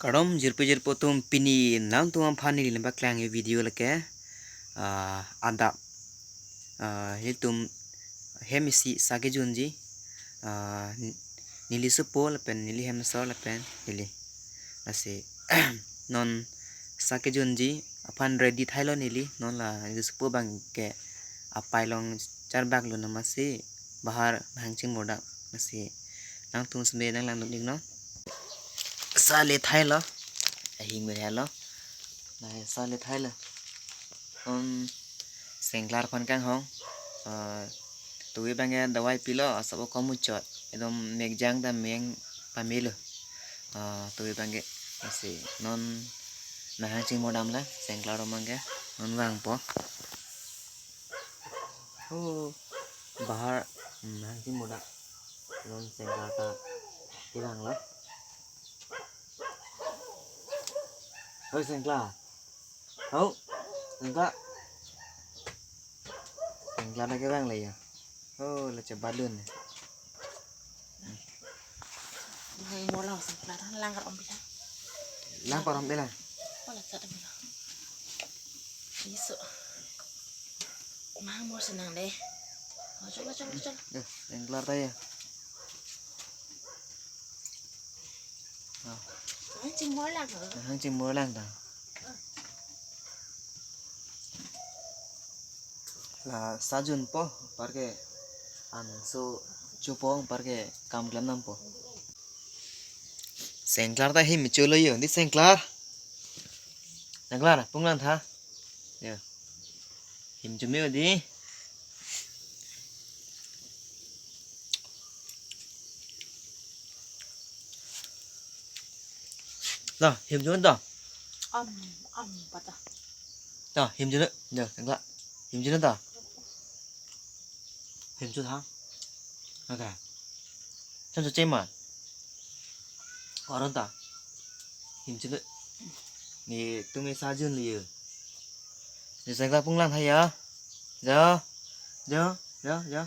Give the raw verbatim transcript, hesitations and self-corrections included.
Kardom jirpo jirpo atum, pini nangtum aphan neli nangpaklang video lake, ah, adap, ah, ilitum hem isi sa kejunji, ah, neli sopo lapen neli hem asor lapen neli. Lasi non sa kejunji aphan ready thailo neli, non la neli sopo abangke apai along charbaklo, amatsi bahar mahang chingmordam. Lasi nangtum seme nanglangdun iknon. Sa le thailo. Ahing me helo. Nai sa le thailo. Um, sengklar aphan kanghong. Ah, tuwe abangke dawai pilo, asap akom muchot. Ekdom mekjang ta meng pamelo. Ah, tuwe abangke. Lasi non mahang chingmordam la, sengklar abangke. Non vangpo. Oh, bahar, hmm, mahang chingmordam. Non sengklar ta kevanglo. Hoi sengklar. Hoi, sengklar. Sengklar ta kevanglo ya. Oh, la chebalun. Mahang morlo sengklar, lang kar-om bilang. Lang kar-om bilang. Oh, la chat bilang. Iso. Mahang mor senang deh. Oh, chalo, chalo, chalo. Deh, sengklar ta ya. Oh. Mahang chingmorlang, oh. Mahang chingmorlang ta. La sa junpo, anparke angso chopo, anparke kam klem nampo. Sengklar ta hem cholo yo, dei sengklar. Sengklar, punglang tha. Yo. Hem chome dei. Lo, hem chome to. Am, am, pata. To, hem chome. Yo, sengklar. Hem chome to. Hem cho tha. Okay. Chan cho chema. Aron ta. Hem chome. Netum sa junlo yo. Yo sengklar punglang tha ya. Yo. Yo, yo, yo.